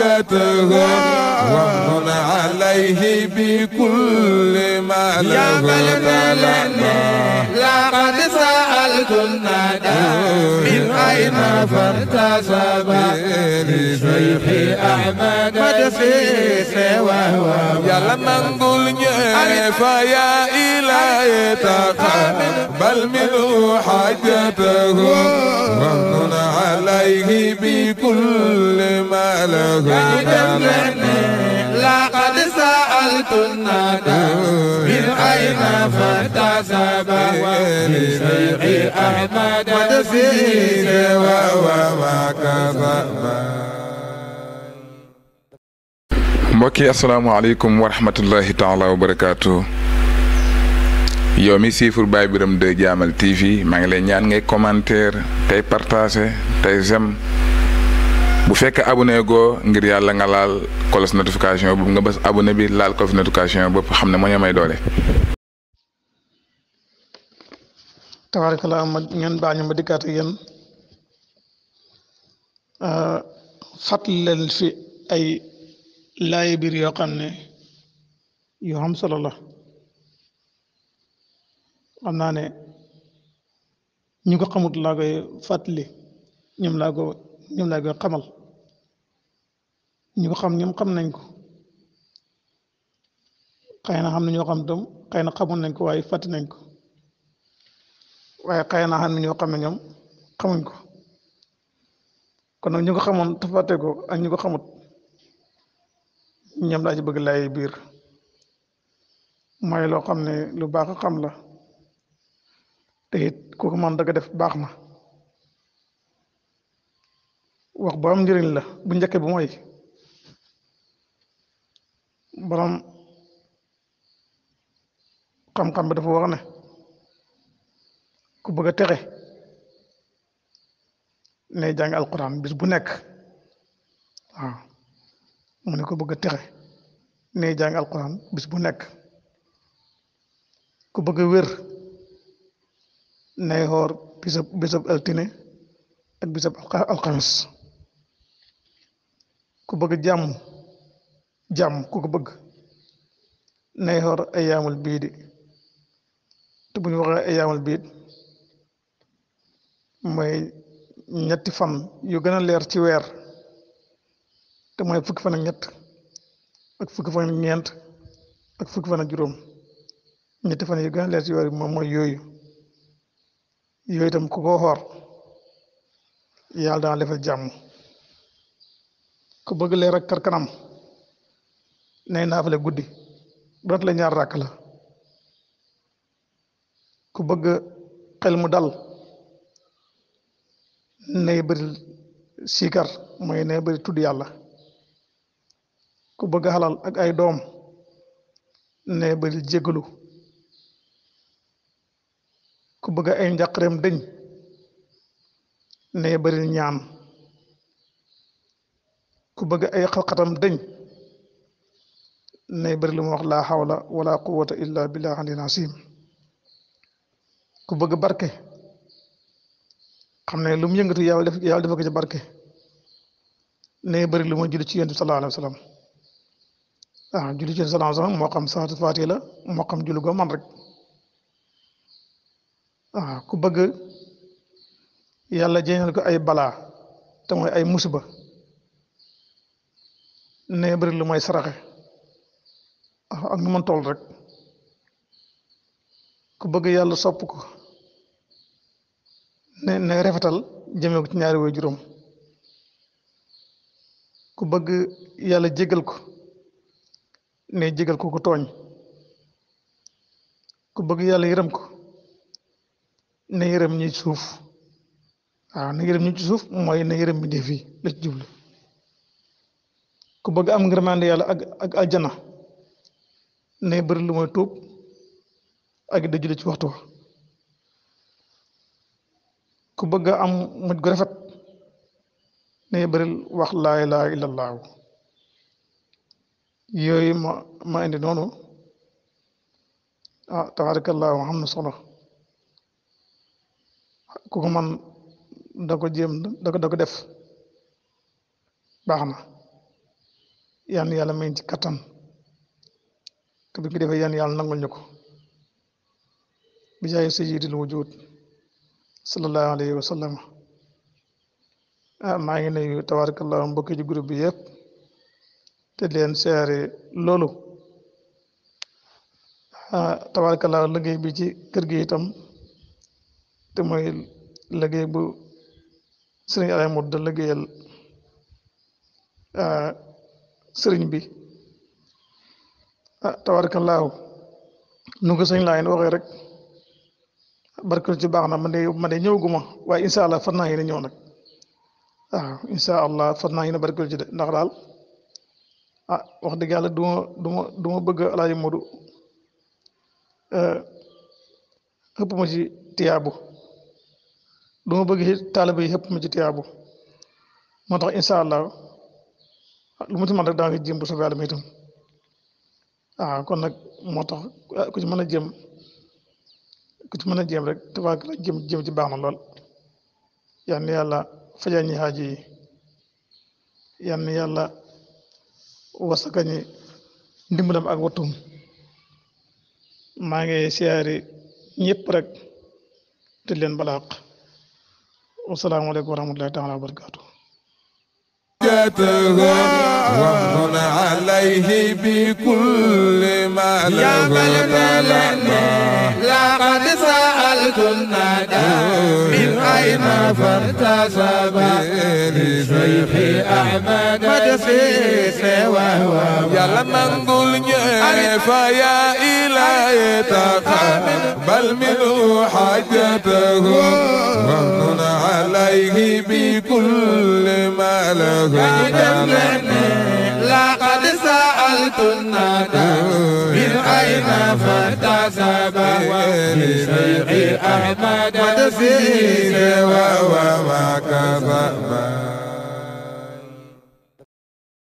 حاجته وامن عليه بكل ما له لقد سألت الندى من أين فارتسب لشيخ أحمد مدسيس وهو يلا نقول فيا إلهي تقبل منه حاجته وامن عليه بكل ما له لقد سألت الندى من أين فارتسب لشيخ أحمد مدسيس وهو ما كذب mbokki asalaamaaleykum wa rahmatullahi taala wa barakaatu yow mi siifur Baye Birame 2 Jaamal TV maa ngi lay ñaan ngay commentaire tey partager tey j'aime bu fekkee abonné goo ngir yàlla nga laal cloche notification boobu nga bës abonné bi laal cloche notification boobu xam ne moo ñu may doole. tabarakallah ma ngeen baax ñu ma dikkaat ak yéen fàttali leen fi ay laay biir yoo xam ne yu am solo la xam naa ne ñu ko xamut laa koy fàttali ñoom laa koy xamal ñu ko xam ñoom xam nañ ko xëy na xam na ñoo xam tam xëy na xamoon nañ ko waaye fàtti nañ ko waaye xëy na xam ne ñoo xam ne ñoom xamuñ ko kon nag ñu ko xamoon te fàtte ko ak ñu ko xamut ñoom laa ci bëgg laay biir mooy loo xam ne lu baax a xam la te it kooku man da ko def baax na wax bu am njëriñ la bu njëkk bu mooy borom xam-xam bi dafa wax ne ku bëgg a texe ne jàng alquran bis bu nekk waaw mu ne ko bëgg a texe ne jàng alquran bis bu nekk ku bëgg a wér nay xoor bisab altine ak bisab alxames ku bëgg jàmm ku ko bëgg nay xoor ayaamul biidi te bu ñu waxee ayaamul biid mooy ñetti fan yu gën a leer ci weer te mooy fukki fan ak ñett ak fukki fan ak ñeent ak fukki fan ak juróom ñetti fan yu gën a leer ci weer bi moom mooy yooyu itam ku ko xoor yàlla dana defal jàmm ku bëgg leer ak kar kanam nay naafale guddi doot la ñaar ràkk la ku bëgg xel mu dal nay bëri siikar mooy nay bëri tudd yàlla ku bëgg xalal ak ay doom nay bëri jégalu ku bëgg ay njàqareem dëñ nay bëri ñaan ku bëgg ay xalxatam dëñ nay bëri lu mu wax laa xawla wala quwwata illa billah alil asim ku bëgg barke xam ne lu mu yëngatu yàlla def ko ci barke nay bëri lu ma julli ci yonent bi sallallahu alayhi wa sallam julli ci sallallahu alayhi wa sallam moo xam salaatu faatiha la moo xam julli go man rek ku bëgg yàlla jéñal ko ay balaa te mooy ay musiba nay bëri lu mooy saraxe ak nu man toll rek ku bëgg yàlla sopp ko ne rafetal jëmee ko ci ñaari way juróom ku bëgg yàlla jégal ko ne jégal ko tooñ ku bëgg yàlla yërëm ko ne yërëm ñi ci suuf ne yërëm ñi ci suuf mooy ne yërëm mi def fii la ci jublu ku bëgg am ngërmande yàlla ak aljana ne bëri lu mooy tuub ak da julli ci waxtu wa ku bëgg am mujj gu rafet ne bëri wax laa ilaaha illallah yooyu ma indi noonu tabarakallahu xam na solo ku ko man da ko jéem da ko def baax na yan yàlla may ci kattan te bi ko defee yan yàlla nangul ñu ko bi jaay sayyidil wujud sallallahu alayhi wa sallam maa ngi nuyu tabarakallah mbokki ci groupe bi yëpp te leen seere loolu tabarakallah liggéey bi ci kër gi itam te mooy liggéey bu sëriñ Alay Mut da liggéeyal sëriñ bi tabarakallahu nu ko sëñ Laay waxee rek barkal ci baax na man de ñëwguma waaye incha allah far naa yéene ñëw nag waaw incha allah far naa yéene barkal ci de ndax daal wax dëgg yàlla du ma bëgg Alaaji Modu xëpp ma ci tiyaabu du ma bëgg taaliba yi xëpp ma ci tiyaabu moo tax incha allah lu mu ci man rek daa ngi jéem bu soobee yàlla mi itam kon nag moo tax ku ci mën a jéem rek tabarak la jéem ci baax na lool yal na yàlla fajal ñi xaaji yi yal na yàlla wasaka ñi ndimbalam ak wattum maa ngi siyaari ñëpp rek te leen balaax wasalaamaaleykum wa rahmatullahi taala wa barakaatu ومن عليه بكل ما له لقد سألت الندى من أين فارتسب لشيخ أحمد مدسيس وهو يلا نقول فيا إلهي تقبل منه حاجته ومن عليه بكل ما له لقد سألت الندى من أين فارتسب لشيخ أحمد مدسيس وهو ما كسب